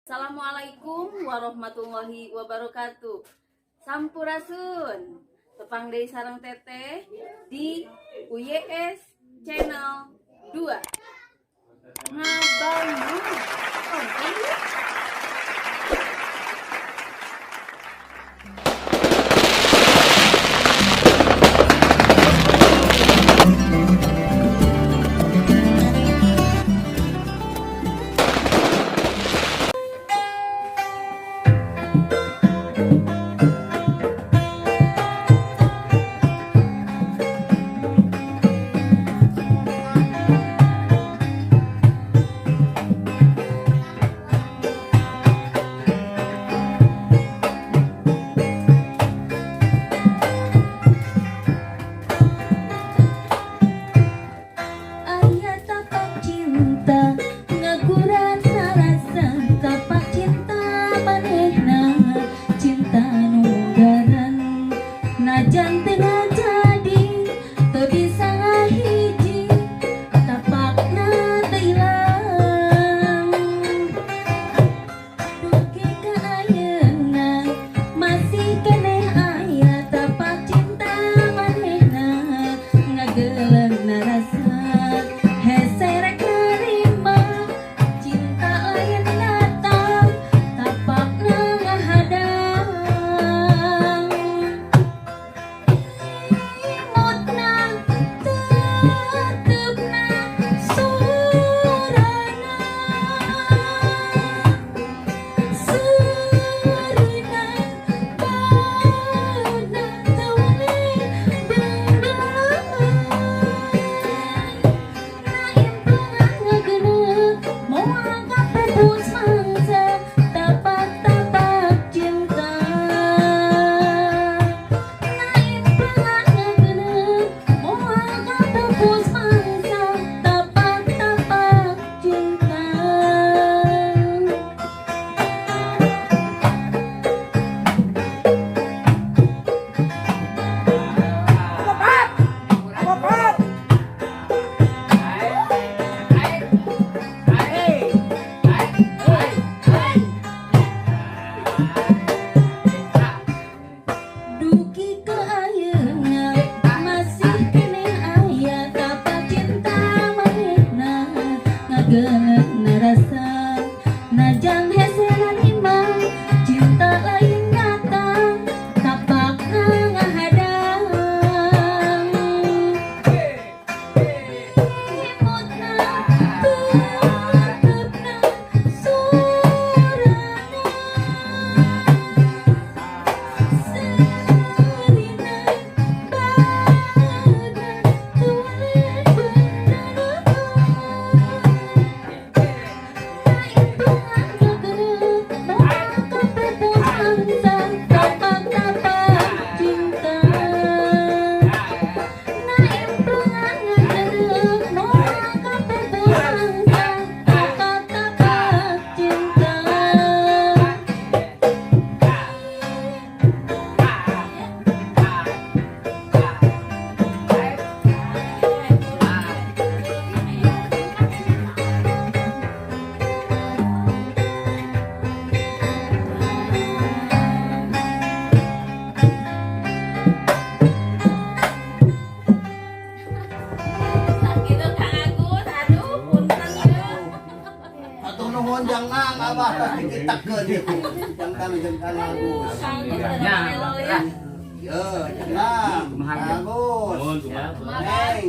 Assalamualaikum warahmatullahi wabarakatuh. Sampurasun. Tepang deui sareng Teteh di UYS Channel 2. Ngabangun. Tonton yuk. Aya tapak cinta ngaguran rasa, tapak cinta manehna, cinta nu garan najan teu ngajadi, teu bisa ngahiji, tapakna teu ilang. Dugi ka ayeuna masih keneh aya tapak cinta manehna, ngageuleuhna rasa hese rek narima, cinta lain datang, tapakna ngahadang. Imutna tetepna sorana, seurina baeudna teu weleh beundeuleuh. Na impengan ngageuneuh moal kapupus mangsa tapak-tapak cinta. Na impengan ngageuneuh moal kapupus mangsa tapak-tapak cinta. Dugi ka ayeuna masih keneh aya tapak cinta manehna, ngageuleuhna rasa najan hese narima, cinta lain datang, tapakna ngahadang. Imutna tetepna sorana, seurina baeudna teu weleh beundeuleuh. Na impengan ngageuneuh moal kapupus mangsa tapak-tapak cinta. Na impengan ngageuneuh moal kapupus mangsa tapak-tapak cinta. Sakitu, Kang Agus, aduh, punten ya. Hatur nuhun jangan abah tos dikitakeun ieu. Jangan jeung Kang Agus. Kang Agus ada melo ya. Ye, jangan. Kang Agus. Neng,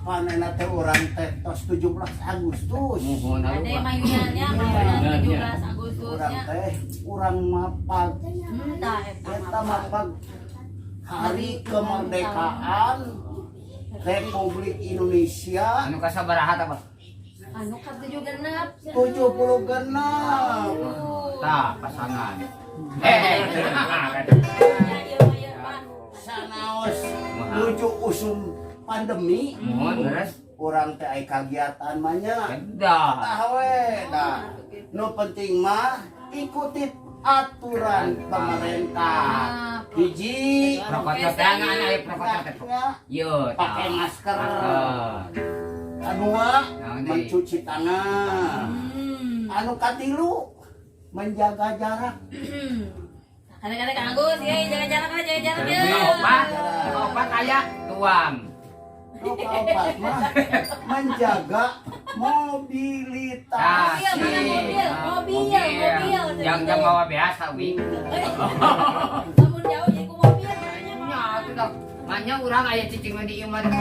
panena teh urang teh tos 17 Agustus. Ada mayunannya, mayunan 17 Agustusnya. Urang teh urang mapag Tah eta eta mapag Hari Kemerdekaan Republik Indonesia. Anu kasabaraha apa? Anu ka tujuh genep. 70 genep. Tah, pasangan. Eh, Ya, iya, iya, Pak. Sanaos nuju usum pandemi, Mohon beres. Urang teh aya kagiatan mah nya. Dah. Tah we, dah. Nu penting mah ikuti aturan pemerintah. Hiji, Prokotnya teh aya prokotnya teh. nya, Yo, pakai masker. Masker. Kedua, Naon deui? Mencuci tangan. Anu katilu, Menjaga jarak. Kadang-kadang Kang Agus, ya jaga jarak lah, jaga jarak ya. Nu opat, nu opat aya tuang. Nu kaopat mah menjaga mobilitas. Tah, Mobil, mana sih. mobil? Ah, Mobil, mobil. Yang jam bawa biasa wi. Lamun jauh jadi ku mobil makanya. Nya atuh dah. Manya urang aya cicing mah di ieu mah. Nya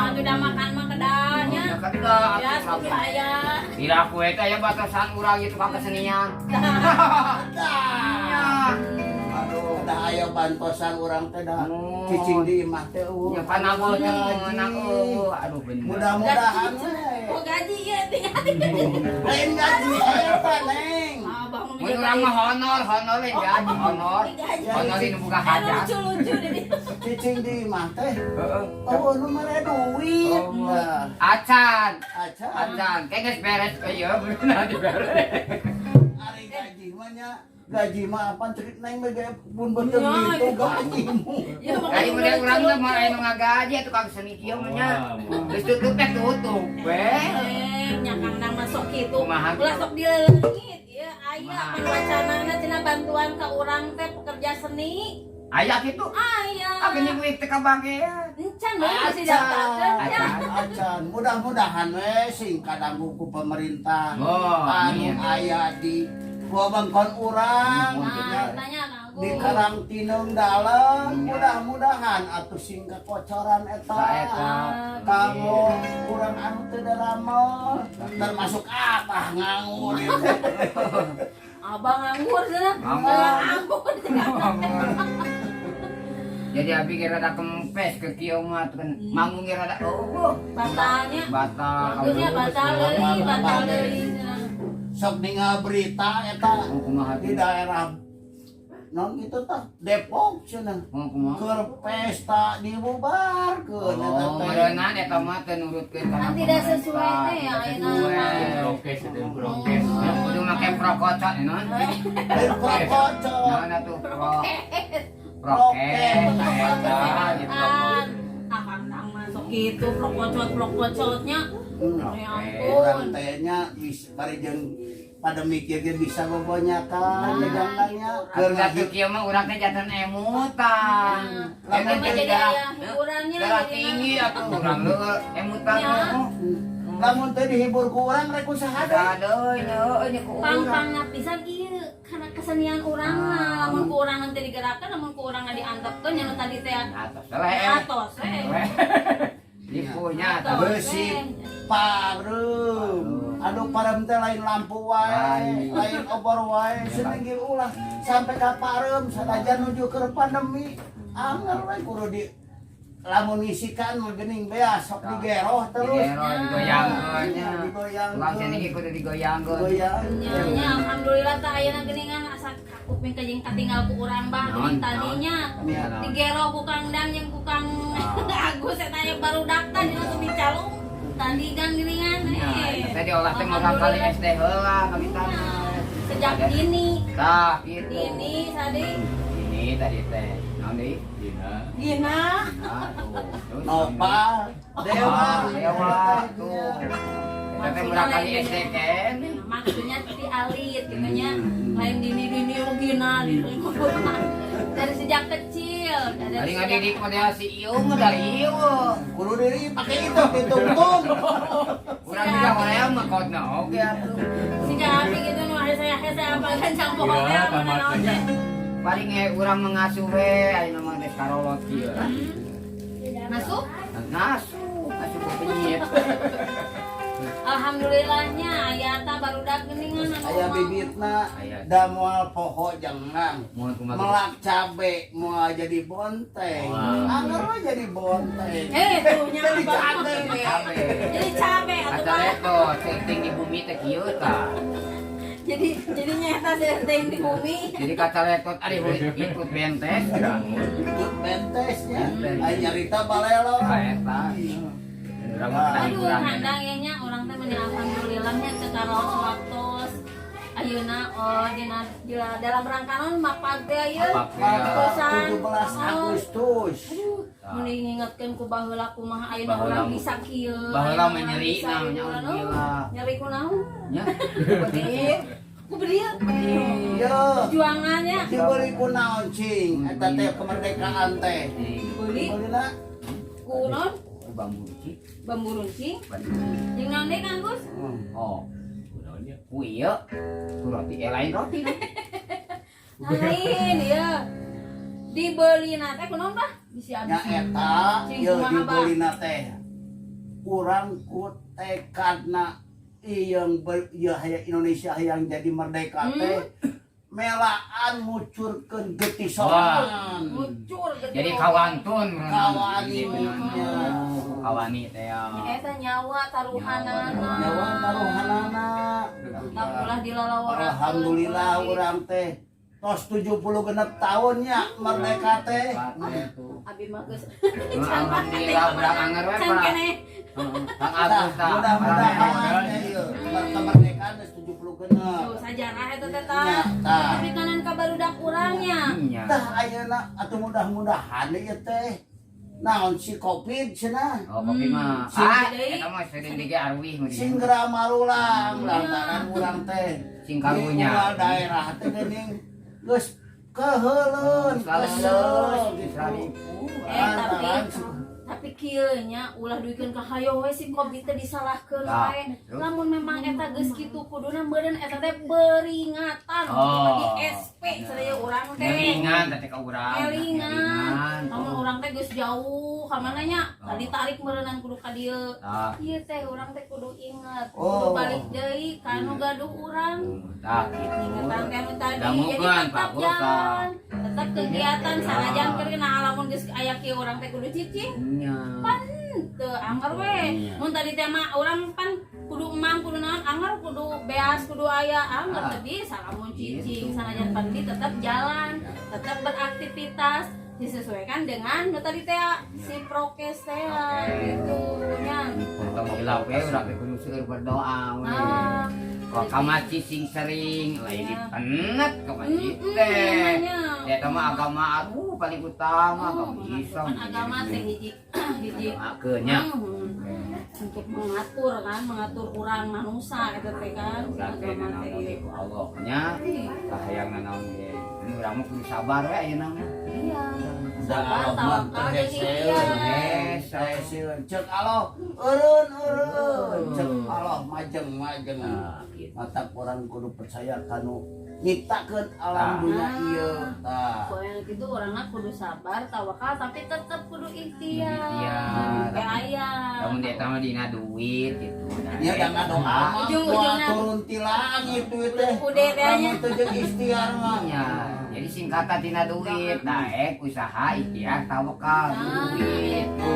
atuh dah makan mah kedahnya. Ya kedah. Ya, kudu aya. Tidak aku eta aya batasan urang ieu tukang kesenian. Nya. Aduh, dah aya bantosan urang teh dah. Oh. Cicing di imah teh eueuh. Nya panabul teh Gaji. meunang eueuh. Aduh bener. Mudah-mudahan we. Oh gaji ya tinggal. Lain gaji eta, Neng. Abang mau Mun urang mah honor, honor we gaji honor. Honor ini buka Aduh hajat. lucu-lucu deh. Cicing di imah teh. Heeh. Oh, nu mere duit. Oh. Nah, Acan. acan. Acan, kayak geus beres ieu bener diberes. Ari gaji mah nya gaji mah apa cerit neng mah ge pun betul Ya, gitu gajimu. Ya Dari mulai urang teh mah aya nu ngagaji tukang seni kieu mah nya. Geus tutup teh tutup we. Eh, nya Kang Nang masuk kitu. Kumaha Ulah sok dileungit ieu aya Kumaha? pan wacanana cenah bantuan ka urang teh pekerja seni. Aya kitu. Aya. Ah geuning duit teh kabagean. Encan we masih daftarkeun ya. Acan. Acan, mudah-mudahan we sing kadanggu ku pemerintah. Oh, Anu amin. aya di wewengkon urang Nah, tanya Kang di Agus. karantineung dalem mudah-mudahan atuh sing kekocoran eta. Saeta. Kanggo urang anu teu daramel termasuk abah nganggur. Abang nganggur cenah. Nganggur. Nganggur. Jadi abi ge rada kempes ke kieu mah tuh kan manggung ge rada oh Batalnya. batal. Bagusnya batal deui, batal deui cenah. Sok ningal berita eta Oh, kumaha di daerah non itu tah Depok cenah. Oh, kumaha? Keur pesta dibubarkeun eta Oh, teh. meureunan eta mah teu nurutkeun kana Kan tidak sesuai teh ya, Tidak ayeuna sesuai. mah. Prokes itu prokes. Ya, kudu make prokocot ya, non. Lain prokocot. Naon atuh pro prokes eta gitu. Kesehatan. Ah, Kang Nang masuk gitu prokocot-prokocotnya. Ya Urang ampun. teh nya bis bari jeung pada mikir ge bisa bobonyakan jangkanya Keur atuh kieu mah urang teh janten emutan. Nah, Emutan mah jadi darah- aya hiburannya Darah jadi tinggi atuh urang leueur emutan Ya. mah. Lamun teh dihibur ku urang rek usaha deui. Aduh, nya heueuh nya ku urang. Pang-pangna pisan ieu karena kesenian urang mah lamun ku urang nanti digerakkan lamun ku urang diantepkeun nya nu tadi teh Atos lah. atos we. Dipunya Atos Beusi we. pareum. Aduh pareum teh lain lampu wae, Lain. lain obor wae, senenggil ulah sampai ka pareum sanajan nuju keur pandemi. Anger we kudu di lamun ngisikan mah geuning bea sok digeroh terus. Digero digoyangkeun nya. Digoyangkeun. Tukang seni ge kudu digoyangkeun. Goyang. Nya nya alhamdulillah tah ayeuna geuningan asa kuping ka jeung katinggal ku urang bah Naon, geuning tadinya. Nya. Digero ku Kang Dan jeung ku Kang Agus eta aya barudaktan dina teu calung tadi kan geuningan Ya, eh. tadi olah teh murang kali SD heula kawitan. Sejak dini. Tah, gitu. Dini tadi Ini tadi teh. Naon deui? Dina. Gina. Nah, tuh. Terus, Nopal, Dewa, Ah, Dewa tuh. Eta teh murang kali SD kan. Maksudnya ti alit gitu nya. Lain dini dini oh Gina dini dari sejak kecil. Dari Tadi sejak- ngadidik model si Ieu mah dari ieu. Kudu diri pakai itu ditungtung. Urang juga hoream mah kodna oge atuh. Si Japi gitu nu ada saya saya apa gancang pokoknya Iya, mana tamat naon aja. teh. Paling ge urang mengasuh we ayeuna mah geus karolot kieu. Masuk? Ngasuh, ngasuh ku penyit. Alhamdulillahnya aya ta barudak geuningan anu Aya mah. bibitna Aya. da moal poho jangan. Mun kumaha Melak cabe moal jadi bonteng. Wah. Anger we jadi bonteng. Eh, tuh nya Jadi abang. cabe. Cabe. Jadi cabe atuh Kata Pak. leto, setting di bumi teh kieu tah. Jadi jadi nyata setting di bumi. Jadi kata letot ari ikut bentes. Ikut bentesnya. Aya nyarita balelo. Ka eta. Urang mah kena Aduh, hiburan. handang ya nya urang teh meni alhamdulillahnya teu karaos waktos. Ayeuna oh dina dalam rangka naon mapag teh ieu. Mapag teh. Kosan. 17 Oh. Agustus. Aduh, meni ngingetkeun ku baheula kumaha ayeuna Baheula urang bisa kieu. baheula ayeuna mah urang nyeri bisa nah, nya hiburan. gila. Oh, nyeri kunaon? Nya. Pedih. Ku beureut. Yo. Perjuangannya. Dibeli ku naon cing eta teh kemerdekaan teh? Dibeli Dibelina ku naon? Ku bambu runcing. Bambu runcing. Bambu runcing. Jeung naon deui, Kang Gus? Oh. Ku ieu. Ku roti, eh lain roti. Lain ya. Dibeli teh ku naon, Bah? Bisi Nya abis. eta Cing, ieu kumaha, Bah? dibelina teh kurang ku tekadna yang ieu hayang Indonesia hayang jadi merdeka teh melaan mucurkeun getih sorangan. Mucur gitu. Jadi kawantun. Kawani. Kawani teh ya. Eta nyawa taruhanana. Nyawa taruhanana. Tak ulah dilalaworakeun. Alhamdulillah urang teh tos 76 tahunnya merdeka teh. Abi mah geus. Alhamdulillah urang anger we, Can Pak. keneh. Kang Agus tah. Mudah-mudahan teh ieu kemerdekaan geus 76. Tuh sajarah eta teh tah. Nya, tah. Tapi kanan ka barudak urang nya. Nya. Tah ayeuna atuh mudah-mudahan ieu teh naon si Covid cenah. Oh, kopi mah. Sing Ah, deui. eta mah seudeun deui arwih mah. Sing geura marulang lantaran urang teh Sing karunya. di unggal daerah teh geuning geus keheuleun kesel gitu. Eh tapi Lantaran tapi kieu nya ulah duikeun ka hayo we si Covid teh disalahkeun Tah, wae. terus? Lamun memang eta geus kitu kuduna meureun eta teh peringatan Oh. di SP sadaya urang teh. Ngelingan teh ka urang. Kelingan. Lamun urang teh geus jauh ka mana nya tadi tarik meureunan kudu ka dieu. Tah. Ieu teh urang teh kudu inget, kudu Oh. balik deui ka nu gaduh urang. Tah gitu. Ingetan teh anu tadi. Jadi Dangukeun, tetap Pak Gus, jalan, tetap kegiatan sanajan keur nah lamun geus aya kieu urang teh kudu cicing. Nya. Pan teu angger we. Iya. Mun tadi teh mah urang pan kudu emang kudu naon angger kudu beas kudu aya angger Ah. teu bisa lamun cicing Gitu. sanajan pan tetap jalan, tetap beraktivitas disesuaikan dengan nu tadi teh si prokes teh Oke. gitu nya. Tong hilap we urang teh kudu seueur berdoa we. Ah. Kok ka masjid sing sering lain Iya. dipenet ke masjid Mm-mm, teh. namanya. Eta mah agama aduh paling utama Oh, agama Islam. kan agama teh hiji hiji Doakeun nya. Untuk mengatur kan, mengatur orang manusia eta teh kan Urang teh agama nanaon teh. oge ku Allah nya. Kahayang nanaon ge. Ini urang mah kudu sabar we ayeuna mah. Iya. Da Sabar, Allah mah tawakal jeung teu ikhtiar. hese. Cek Allah eureun eureun, cek Allah majeng majeng. Nah, gitu. Mata urang kudu percaya kanu nyiptakeun alam Tah. dunia ieu tah. Pokoknya gitu orangnya kudu sabar, tawakal, tapi tetap kudu ikhtiar. Ikhtiar. Kayak ayah. Lamun dia mah dina duit gitu. Nah, Nya da ngadoa mah Ujung-ujungna. moal turun ti langit duit teh. Udah teh nya. Lamun teu jeung ikhtiar mah. Iya. Jadi singkatan tina duit, daek usaha ikhtiar tawakal Nah, duit. eta.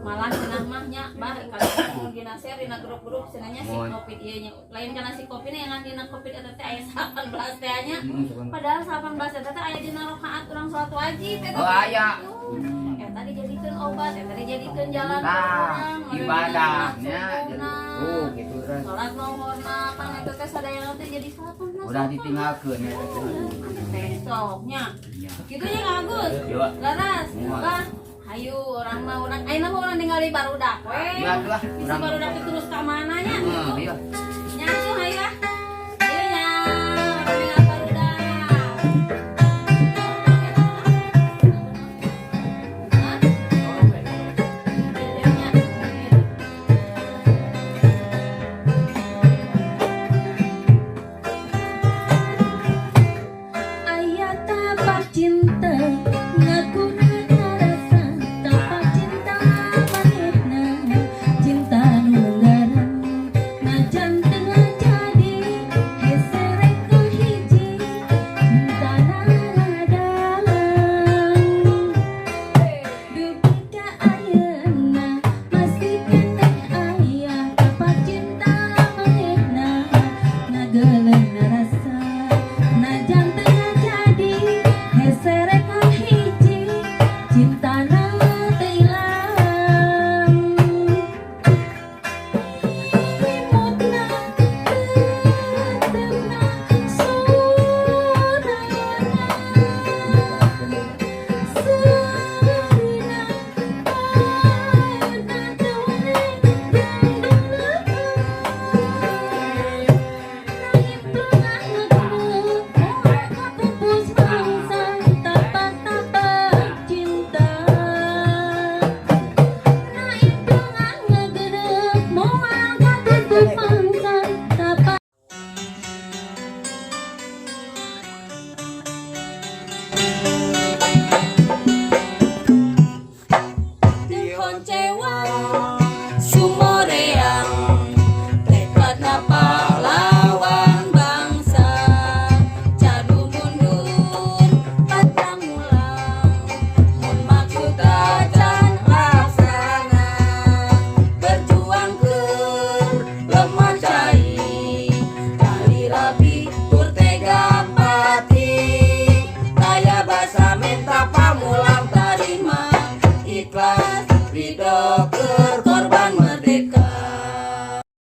Malah cenah mah nya bah kalau mun dina share dina grup-grup cenahnya si Mun. Covid ieu nya. Lain kana si Covid yang dina Covid eta teh aya 18 teh nya. Hmm, sugan. Padahal 18 eta teh aya dina rakaat urang salat wajib eta. Oh, teh. aya. Eta dijadikeun obat, eta dijadikeun jalan Nah, urang, ibadahnya jadi tuh gitu kan. Salat lohorna kan eta teh sadayana teh jadi 18. Udah ditinggalkeun ya teh. Besoknya. Iya. Gitu nya Kang Agus. Yo. Laras, Mual. bah, hayu urang mah urang ayeuna mah urang ningali barudak we. Iya, atuh lah. Bisi Urang- barudak teh terus ka mana nya Heeh, gitu. iya.